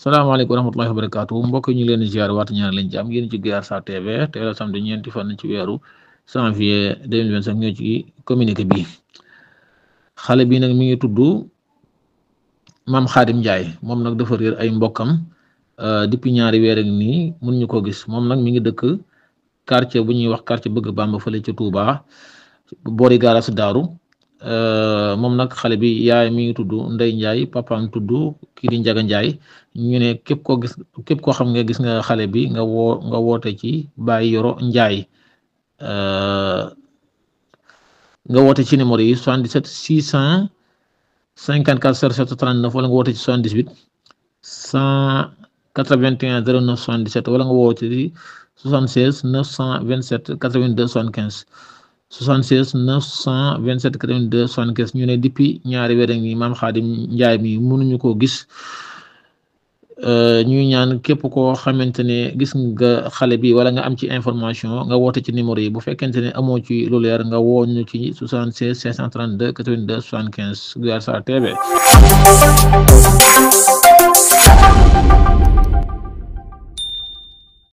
salaamaaleykum wa rahmatullahi wa barakaatu mbokk ñu leen di ziar waat ñaan leen jàmm yéen ci Guiar TV tey la samedi ñeenti fan ci weeru janvier 2025 ñoo ci communiqué bi xale bi nag mi ngi tudd Mame Khadim Ndiaye moom nag dafa réer ay mbokkam depuis ñaari weer ak nii mun ñu ko gis moom nag mi ngi dëkk quartier bu ñuy wax quartier Bëgg Bamba fële ci Touba boori garas Daaru moom nag xale bi yaay mi ngi tudd Ndey Ndiaye papaam tudd kii di Njaga Ndiaye ñu ne képp koo xam nga gis nga xale bi nga woote ci Baye Yoro Ndiaye nga woote ci numéro yi 77 654 07 39 wala nga woote ci 78 181 09 77 wala nga woote ci 76 927 82 75 76 927 82 75 ñu ne depuis ñaari weer ngi Mame Khadim Ndiaye mi mënuñu koo gis ñuy ñaan képp koo xamante ne gis nga xale bi wala nga am ci information nga woote ci numéro yi bu fekkente ne amoo ci lu leer nga woo ñu ci 76 532 82 75 Guiar TV